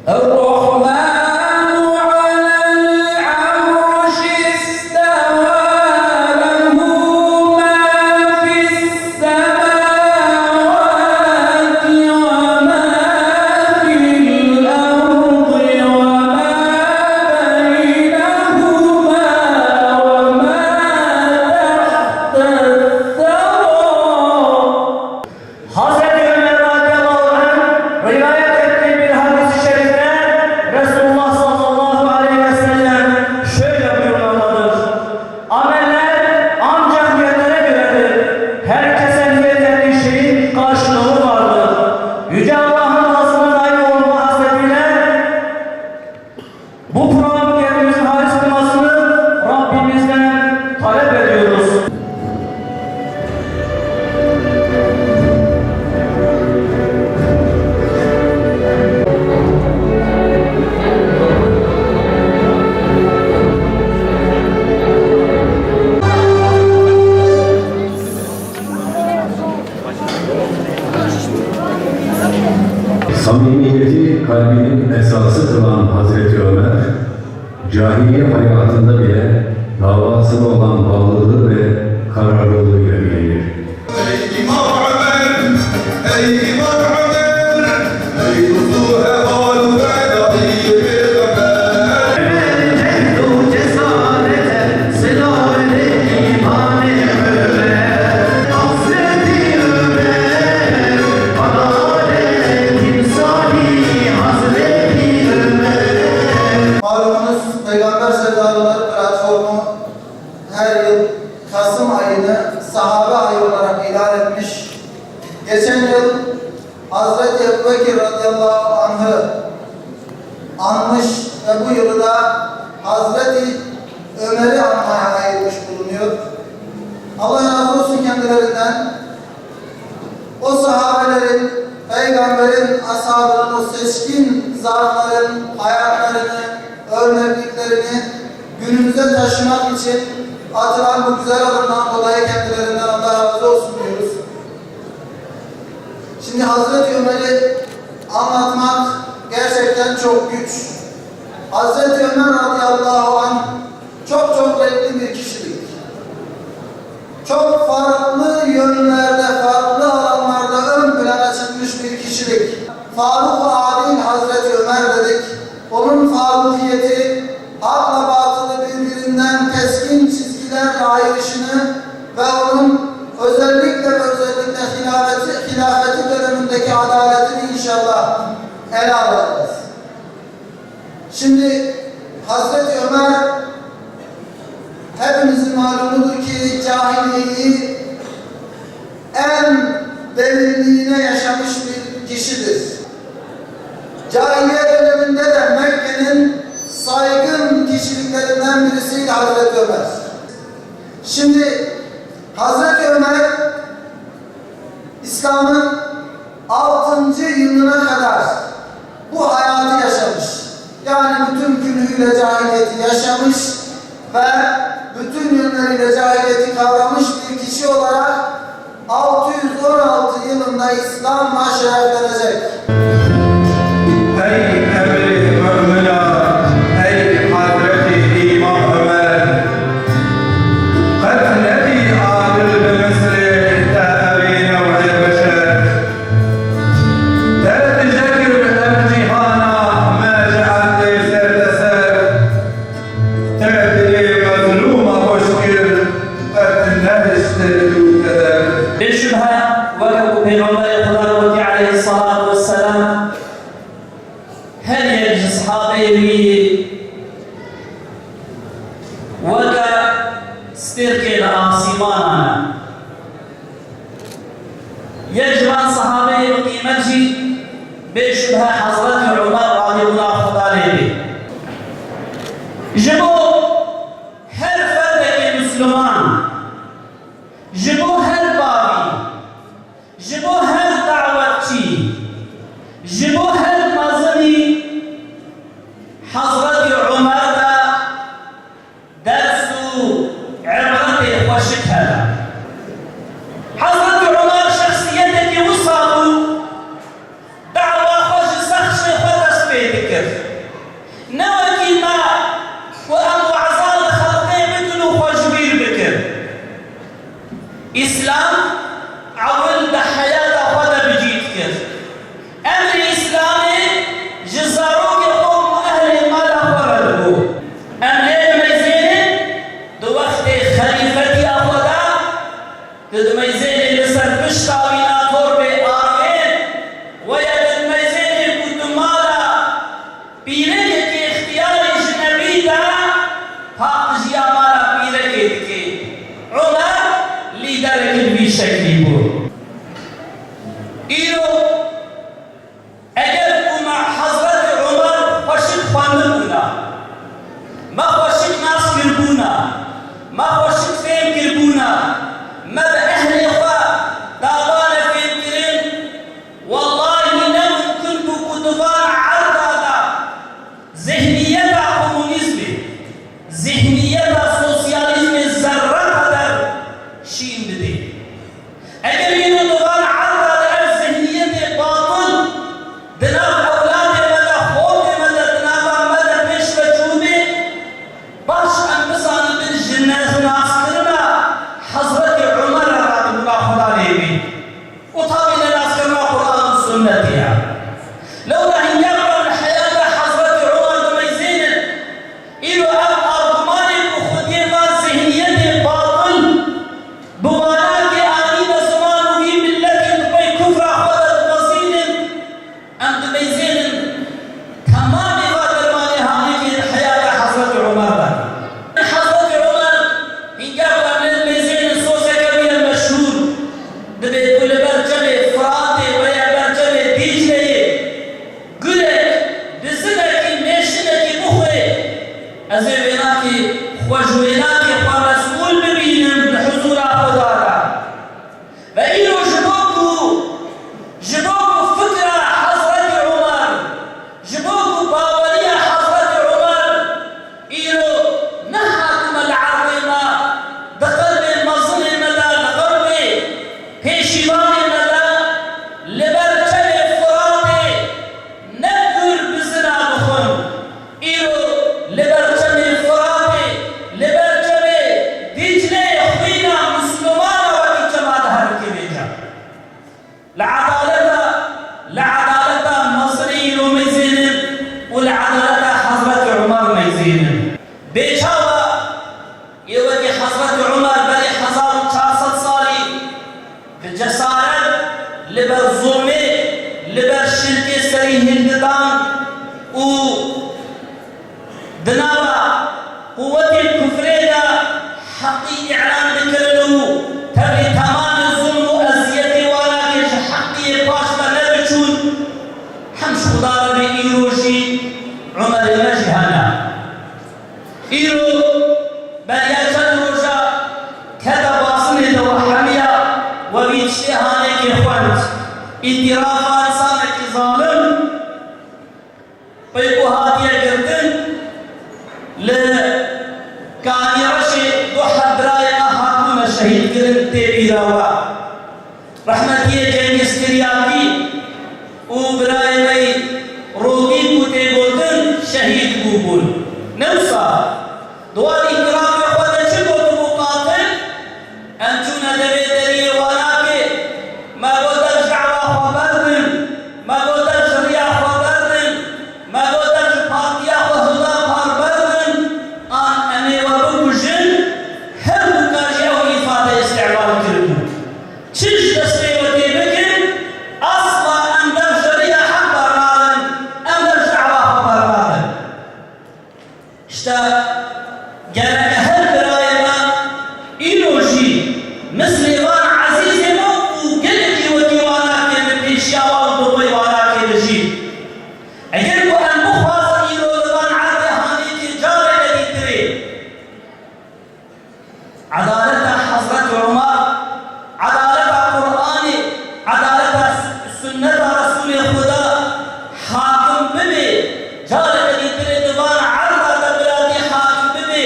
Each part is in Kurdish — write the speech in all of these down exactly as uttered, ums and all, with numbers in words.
الرحمن على العرش استوى، له ما في السماوات وما في الأرض وما بينهما وما تحت الثرى. Hazreti Ömer radıyallahu anh rivayet ettiği bir hadis-i şerifte Resulullah sallallahu aleyhi ve sellem şöyle buyurmaktadır: "Ameller ancak niyetlere göredir. Herkese niyet ettiği şeyin karşılığı vardır." Yüce Allah'ın hasbına dair olma hasretiyle bu programın kendimizin halis kılmasını Rabbimizden talep ediyoruz. Samimiyeti kalbinin esası kılan Hazreti Ömer, cahiliye hayatında bile davasına olan bağlılığı ve kararlılığıyla bilinir. Ey İmam Ömer, ey İmam Ömer, ey dostu heval ve dahi peygamber. Ömer, cehd û cesarete, selamet îmanê Ömer. Hazretî Ömer, adalet timsalî Hazretî Ömer. Malumunuz, Peygamber Sevdalıları platformu her yıl Kasım ayını sahabe ayı olarak ilan etmiş. Geçen yıl Hazreti Ebu Bekir radıyallahu anh'ı anmış ve bu yılı da Hazreti Ömer'i anmaya ayırmış bulunuyor. Allah razı olsun kendilerinden. O sahabelerin, Peygamberin ashabının, o seçkin zatların hayatlarını, örnekliklerini günümüze taşımak için atılan bu güzel adımdan dolayı kendilerinden Allah razı olsun diyoruz. Şimdi Hazreti Ömer'i anlatmak gerçekten çok güç. Hazreti Ömer radıyallahu anh çok çok renkli bir kişilik. Çok farklı yönlerde, farklı alanlarda ön plana çıkmış bir kişilik. Faruk Adil Hazreti Ömer dedik. Onun Farukiyeti, hakla batılı birbirinden keskin çizgilerle ayırışını ve onun özellikle ve özellikle hilafeti, hilafeti dönemindeki adaletini inşallah ele alacağız. Şimdi Hazreti Ömer hepimizin malumudur ki cahiliyeyi en derinliğine yaşamış bir kişidir. Cahiliye döneminde de Mekke'nin saygın kişiliklerinden birisiydi Hazreti Ömer. Şimdi Hazreti Ömer İslam'ın altıncı yılına kadar bu hayatı yaşamış. Yani bütün künhüyle cahiliyeti yaşamış ve bütün yönleriyle cahiliyeti kavramış bir kişi olarak altı yüz on altı yılında İslam'la şereflenecek. Ey emrê mumina, ey Hazretî Îmam Omer, qet nedî adil bi mislê te evî new'ê beşer. Te dije kir ev cîhana me ji erdê ser de ser. Te dilê mezlûma xweş kir, qet nehişte dûr te der. Bêşubhe, weke ku Pêxemberê Xuda gotî aleyhisselatu vesselam, her yek ji sihabeyê wî weke stêrkê li asîmanan e. Yek ji van sehabeyê bi qîmet jî bêşubhe Hezretî Umer radî Xuda lê bê. Ji bo her ferdekî Misliman, ji bo her bavî, ji bo her dawetçî, ji bo her mezinî Hezretî Umer de ders û îbretê xweşik hene. Hezretî Umer şexsîyetekî wisa bû, dawa xwe ji sextê Lewra hingê ku em li heyata Hezretî Umar dimeyzênin, îro ev argumanê ku xwediyê van zihniyetê batil, bi wanakê anîne ziman û vî miletê di pey kufra xwe de dimezînin, em dimeyzênin temamê va dermanê hanê jî li heyata Hezretî Umar de. Hezretî Umar, hingê ku em lê dimeyzênin, sozeke wî ye meşhûr, dibê ku li ber çemê Firatê ve ya ber çemê Dîcleyê gulek, bizinekî, mêşinekî bixwê, ez ê wênakê xwe ji wênakê xwe mesûl bibînim di huzûra Xweda de. Ve îro ji bo ku, ji bo ku fikra Hezretî Umar, ji bo ku baweriya Hezretî Umar îro nehatime li erdê me, di qelbê mezinê me de, di qelbê pêşîvanê me de, li ber çemê Firatê ne gur bizina bixwin. Îro li ber çemê Firatê, li ber çemê Dîcleyê xwîna Mislimana wekî çema diherike vêca. Li edaleta, li edaleta Mesirê îro meyzênin û li edaleta Hezretî Umar meyzênin. Bê çawa Ê wekî Hezretî Umar berê hezar û çar sed salî bi cesaret li ber zulmê, li ber şirkê serî hildidan û di nava quwetê kufrê de heqî îlan dikirin û tevlî temamê zulm û eziyetê wana kê ji heqiyê paş ve nediçûn, hem ji Xuda re bê îro jî Umerê me jî hene. Îro beriya çend roja kete basinê de we hemiya we vî tiştê hanê kê xwend. Îtîrafa însanekî zalim, pey ku hatiye girtin, li Kanî Reşê du heb birayê me hatibûne şehîd kirin tê bîra we. Rehmetiyê Cengiz Tiryakî û birayê me yî Rokî ku tê gotin şehîd bûbûn. Ne wisa? Di wan îtirafê xwe de çi gotibû qatil? Em çûne devê deriyê Wanakê, me got dev ji da'wa xwe berdin, me got dev ji riya xwe berdin, me got dev ji partiya xwe Huda Par berdin, an em ê we bikujin, her du ka jî ew îfade îstîmal kiribû. Çi ji destê we tê bikin, asla em dev ji riya heq bernadin, em dev ji da'wa xwe bernadin. Îşte gereke her birayê me îro jî mislê van ezîzê me û gelekî wekî Wanakê bi pêşiya wan û bi pey Wanakê dijî. Eger ku em bixwazin îro li van erdê hanê kê careke dîtirê Edaleta Hezretî Umar, edaleta Qur'anê, edaleta s-, sunneta Resûlê Xuda hakim bibe, careke dîtirê di van erda de biratî hakim bibe,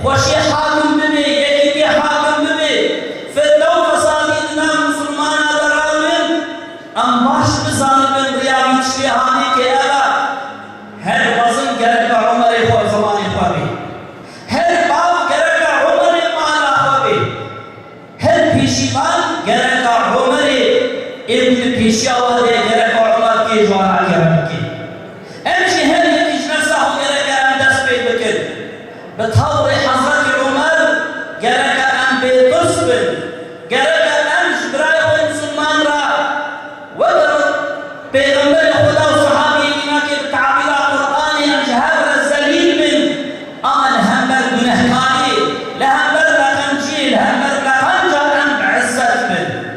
xweşî hakim bibe, yekîtî hakim bibe, fitne û fesadî di nav misilmana de rawin, em baş bizanibin riya vî tiştê hanê kê ev e. Her mezin gereke Umerê xwe zimanê xwe bê. Her bav gereke Umerê mala xwe bê. Her pêşîvan gereke Umerê ê ku di pêşiya we de gereke Umer kê ji wan re kere bike. Em jî her yekî ji nefsa xwe gereke em dest pê bikin. Bi tawrê Hezretî Umer gereke em bêtirs bin. Gereke em ji birayê xwe misilman re weke Pêxember